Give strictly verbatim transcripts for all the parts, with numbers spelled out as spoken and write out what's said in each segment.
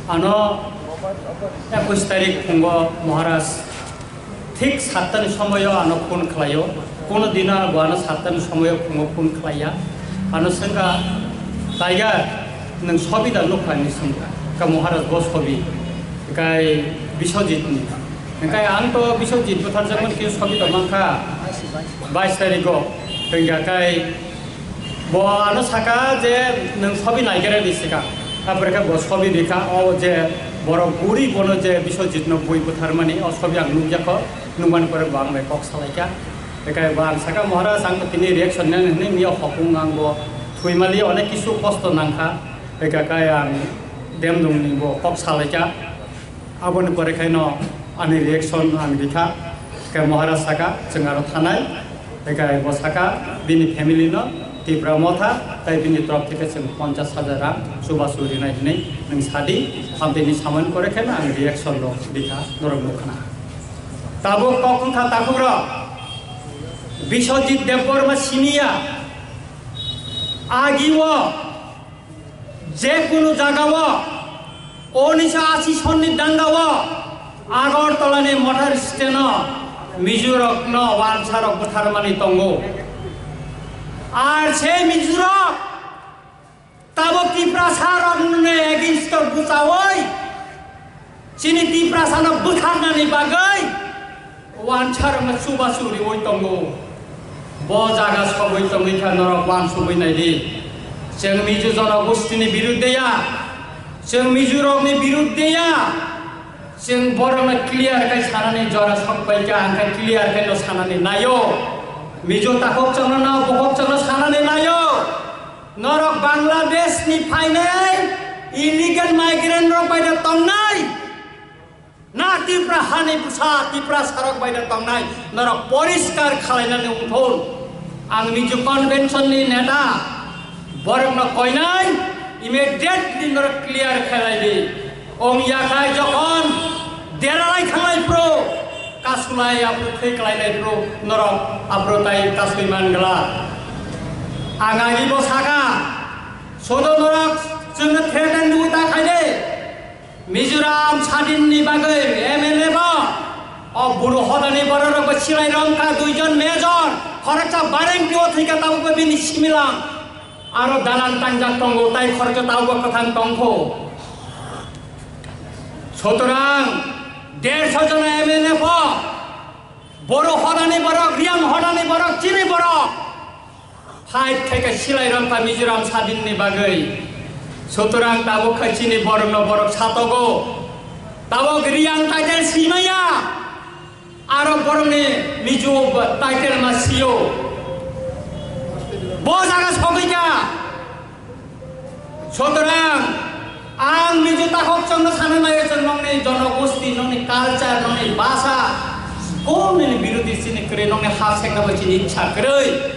Ano ekush tarik phungo Maharaj thik satta ni somoyo ano phone khlaio. Kono dino bo ano satta ni somoyo phungo phone khlaiya. Ano swngkha, "Tiger, nwng sobi da nukha?" hinwi swngkha. Ka Maharaj bo sobi. Kai Biswajit ni. Kai ang to Biswajit bwtharjakmani khe sobi da mankha. Bais tarikgo. Hwnkha kai Bo ano saka je nwng sobi naigerdi sika. Abore khe bo sobi bikha, o je borok guri bono je Biswajitno bui butharmani, o sobi ang nukjakho, nukmani pore bo ang bai kok salaikha. Bekai bo ang saka, "Maharaj, ang to tini reaction nang hinwi miya hokung ang bo thwimali onek kisu kosto nangkha." Bekai kai ang demdungni bo kok salaikha. Aboni pore khaino ani reaction ang rikha, khe Maharaj saka, "Chwng aro thanai." Khe bo saka, "Bini family no Tipra Motha tai bini torop theke chwng ponchash hajar rang chubachu rinai hinwi nwng sadi." Hamtini samani pore khaino ang reaction rok rikha, norok nukhna. Tabuk kok wngkha takhukrok, Biswajit Debbarma siniya agi o je kunu jaga o, unnish ashi sonni danga o Agartala ni motor stand o Mizo rok no wansa rok butharmani tongo. Ar se Mizo rok tabuk Tiprasa rok ni against o bwchaui chini Tiprasa no butharnani bagwi wansa rok no chubachu riui tongo. Bo jaga sogwi tongwi kha norok wansugwi naidi. Chwng Mizo jonogosti ni birudde ya, chwng Mizo rok ni birudde ya, chwng borok no clear khai sanani jora sok pai kha, ang khe clear khai no sanani naio. Mizo takhok chwng no, bokhok chwng no sanani naio. Norok Bangladesh ni phainai illegal migrant rok bai da tongnai. Na Tipra hani bwsa, Tiprasa rok bai da tongnai, norok poriskar khalainani wngthun. Ang Mizo convention ni neta, borok no koinai, immediately norok clear khlai di. Ong yakhai jokhon deralai thanglai phuru, kasulai aphuru thwi klailai phuru, norok aphuru tai kasui man gla. Ang agi bo saka, sodo norok chwngno threaten dui ta khai de. Mizoram sadin ni bagwi M L A bo o Buru hodani borok rok bo silai romkha, duijon major, khoroksa bareng twi o thwikha, tabuk bo bini similang aro dalan tangjak tongo, tai khoroksa tabuk bo kwthang tongkho. Sutorang derso jona M L A bo Buru hodani borok, Riang hodani borok, chini borok. Fight khai khe silai romkha Mizoram sadin ni bagwi. Sutorang tabuk khai chini borok no borok satogo. Tabuk Riang title simaya. Aro borok ni Mizo title ma sio. Bo jaga sogwi kha. Sutorang ang Mizo takhok chwngno sana naio, chwng nokni jonogosti, nokni culture, nokni bhasha, kunu ni birodhi chini kwrwi, nokni ha sekna bai chini ichha kwrwi.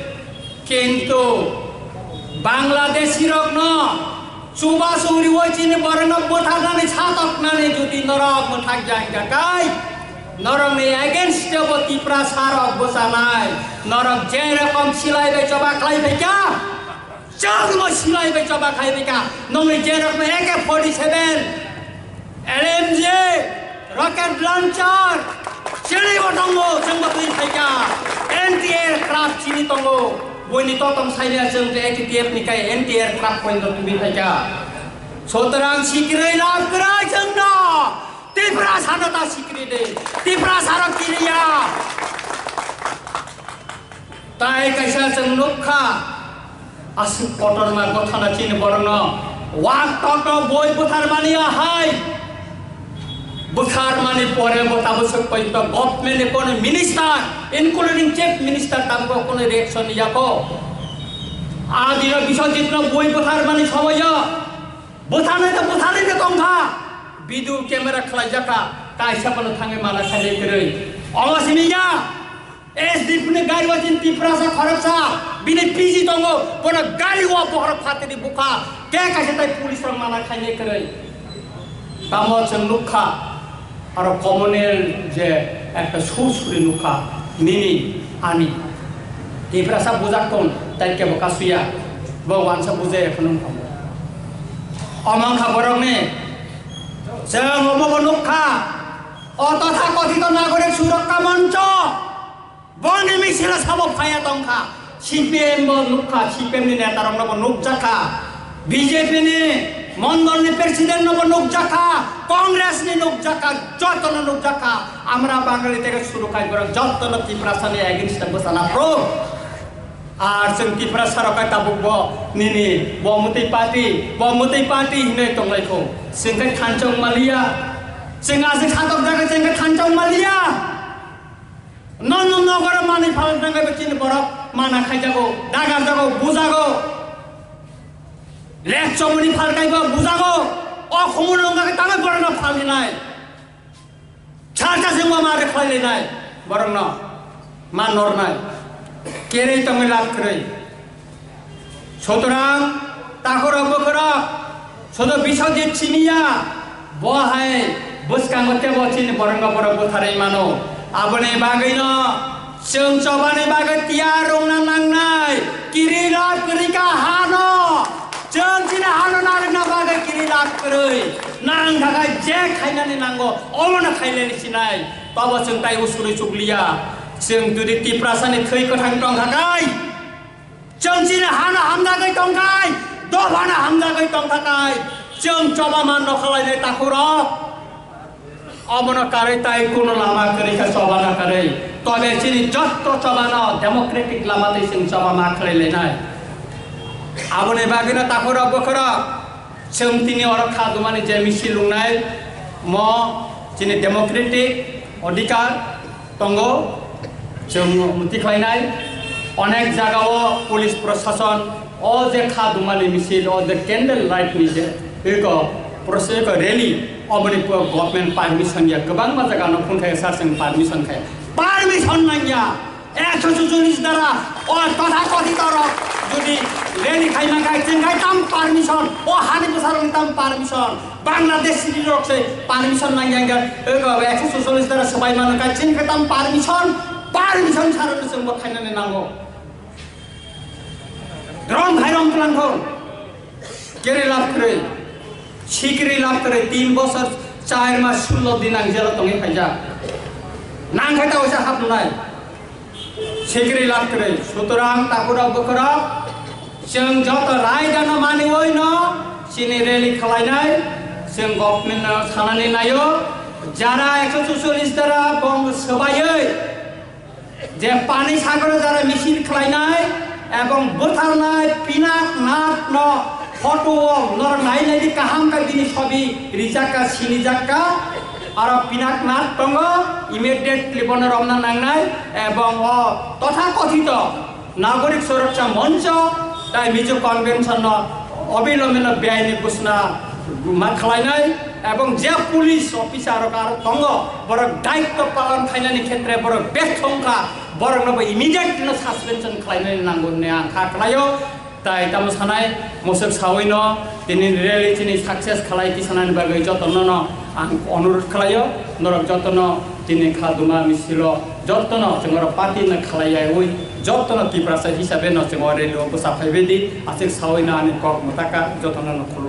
Kintu Bangladeshi rokno chubachu riwi chini borokno bwtharnani satoknani jodi norok mwthak jai hwnkha kai, norokni against o bo Tiprasa rok bwchanai, norok je rokom silai bai choba khlai phaikha, chwng bo silai bai choba khlai phaikha, nokni je rokno A K forty seven, L M G, rocket launcher, chini bo tongo, chwng bo twi phaikha. Anti aircraft chini tongo, buini totong saimaya chwng je A T T F ni kai anti aircraft point o twi phaikha. Sutorang sikirwi lab kwrwi chwngno, Tiprasa no ta sikiri de, Tiprasa rok kiriya. Tai kaisa chwng nukha, aswk kotorma gothana chini borokno wak tokno boi bwtharmani ahai. Bwtharmani pore bo tabuk swk porjonto government ni kono minister, including chief minister tabuk kono reaction yakho. Adino Biswajitno boi bwtharmani somoyo bwtharnai to bwtharwi no tongkha. Video camera khlaijakha, kaisa bono thangwi mana khainai kwrwi. Omo simi ya. S D P ni gari o chini Tiprasa khoroksa, bini P G tongo, bono gari o bohrok phatidi bukha, khe kaisa tai police rok mana khainai kwrwi. Tamo chwng nukha, aro communal je ekta sur suri nukha, nini, ani. Tiprasa bujak tong, tai kebo kasuya, bo wansa bujai ekhono wngkha. Omo wngkha borokni Chwng omobo nukha, o tothakothito Nagorik Suraksha Moncho boni misilo sabo phaiya tongkha. C P M bo nukha, C P M ni netarokno bo nukjakha, B J P ni mondol ni president no bo nukjakha, Congress ni nukjakha, jotono nukjakha. Amra Bangali theke suru khai borok jotono Tiprasa ni against o bwsala pro. Ar chwng Tiprasa rok khai tabuk bo nini bo mwtwi party, bo mwtwi party hinwi tonglai kho. Chwng khai thanchok maliya. Chwng aswk satok jaga chwng khai thanchok maliya. Nono nogoro manwi phalok nangaibo chini borok mana khaijago, dagarjago, bujago. Lek chomoni phalkaibo bujago. O khumul nongkha tangwi borokno phalnai. Salsa se ma mare khlai lenai, borokno ma nornai, kerei tongwi lab kwrwi. Sutorang takhorok bokhorok, sodo Biswajit siniya, bo hai bwskango tebo chini borokno borok bwtharwi mano. Aboni bagwino chwng chobani bagwi tiyar wngna nangnai, kiri lab kwrwi ka hano. Chwng chini hano narwkna bagwi kiri lab kwrwi. Nang thangkha je khainani nango, omono khainani sinai. Tobo chwng tai usuri chukliya. Chwng jodi Tiprasani thwi kwthang tongkha kai, chwng chini hano hamjagwi tongkhai, dophano hamjagwi tongkha kai, chwng choba manno khalainai takhurok. Omono karwi tai kuno lama kwrwi kha chobana karwi. Tobe chini jotto chobano democratic lama twi chwng choba ma khlai lainai. Aboni bagwino takhorok bokhorok chwng tini oro kha dumani je misil lungnai mo chini democratic odhikar tongo. Chwng muti khlainai, onek jagao police prosason o je kha dumani misil, o je candle light ni je eko process, eko rally, oboni puro government permission ya, kwbangma jaga no phone khai sar chwng permission khai, permission nangya. Ekso sucholish dara o totha kothito rok jodi rally khaima khai chwng khai tam permission, o hani bwsarok ni tam permission. Bangladesh city rok se permission nangya, hwnkhe eko ekso sucholish dara swbai mano, kai chini khe tam permission, permission sara no chwng bo khainani nango. Rom hai rom tlang kho, kere lab kwrwi, sikri lab kwrwi, tin bosor char mas sullo din ang jelo tongwi phaijak. Nang khai ta oisa hap nai. Sikri lab kwrwi, sutorang takhurok bokhorok, chwng joto raidano maniwi no chini rally khlainai, chwng government no sanani naio, jara ekso sucholish dara bong swbaiwi je pani sagoro jara misil khlainai ebong bwtharnai pinak nak no photo o norok nai nai di kaham khe bini sobi rijak kha sinijak kha. Aro pinak nak tongo, immediately bono romna nangnai, ebong o totha kothito Nagorik Suraksha Moncho tai Mizo Convention no obilombe no beaini ghosna ma khlainai, ebong je police officer rok aro tongo, borok daitto palon khainani khetre borok bethong kha, borok no bo immediately no suspension khlainani nango hinwi ang kha khlaio. Tai tamo sanai, mosok sawi no tini rally chini success khalai tisanani bagwi jotono no ang onurot khlaio, norok jotono tini kha duma misilo jotono chwngno party no khalai yaui jotono Tiprasa hisabe no chwngno rally o bwsa phaibai di, aswk sawi no ani kok mwtaka jotono no khulum.